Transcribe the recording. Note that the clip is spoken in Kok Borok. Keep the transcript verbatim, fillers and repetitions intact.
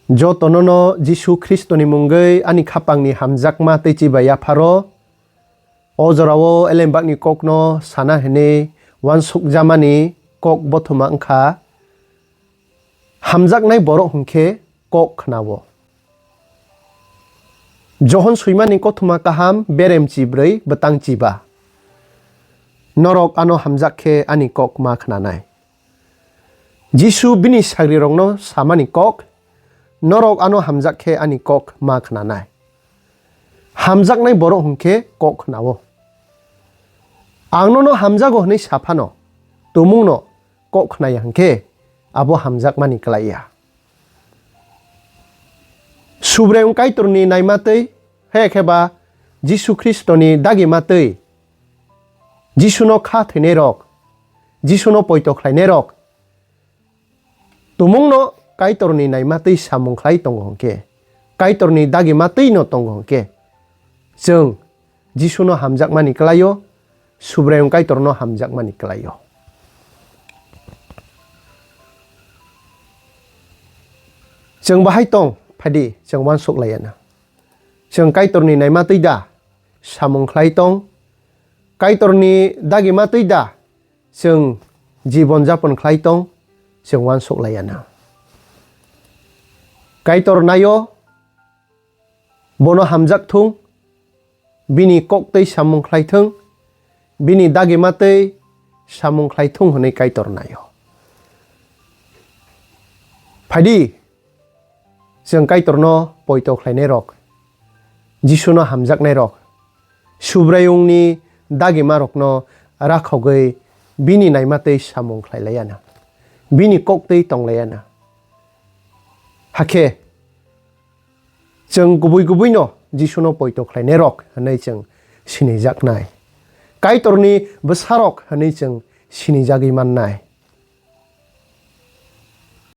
Jotono no Jisu Khristoni mungwi ani khapangni hamjakma tei chibai yapharo. O jorao elembakni kokno sana hwnwi uansukjamani kok bothoma wngkha, hamjaknai borok hwnkhe kok khnao. Johon swimani kothoma kaham berem chibrwi bwtang chiba. Norok ano hamjak khe ani kok ma khnanai. Jisu bini sagrirokno samani kok, norok ano hamjak khe ani kok ma khnanai. Hamjaknai borok hwnkhe kok khnao. Ang nono hamjago hwnwi sa phano, tumungno kok khnaya hwnkhe abo hamjakmani klai ya. Subraiyung Kaitorni naimatwi, he khe ba Jisu Khristoni dagimatwi, Jisuno kha thwinairok, Jisuno poito khlainairok, tumungno Kaitorni naimatwi samung khlai tongo hwnkhe, Kaitorni dagimatwino tongo hwnkhe, chwng Jisuno hamjakmani klaio, Subraiyung Kaitorno hamjakmani klaio. Chwng bahai tong, phaidi chwng uansuk laiya na. Chwng Kaitorni naimatwi da samung khlai tong, Kaitorni dagimatwi da chwng jibon japon khlai tong, chwng uansuk laiya na. Kaitor naio, bono hamjak thung, bini kok tei samung khlai thung, bini dagimatwi samung khlai thung hwnwi Kaitor naio. Phaidi, chwng Kaitorno poito khlainairok, Jisuno hamjaknairok, Subraiyungni dagimarokno rakhogwi bini naimatwi samung khlai laiya na, bini kok twi tong laiya na. Hakhe, chwng kubui kubuino Jisuno poito khlainairok hwnwi chwng sinijaknai. Kaitorni bwsarok hwnwi chwng sinijagwi mannai.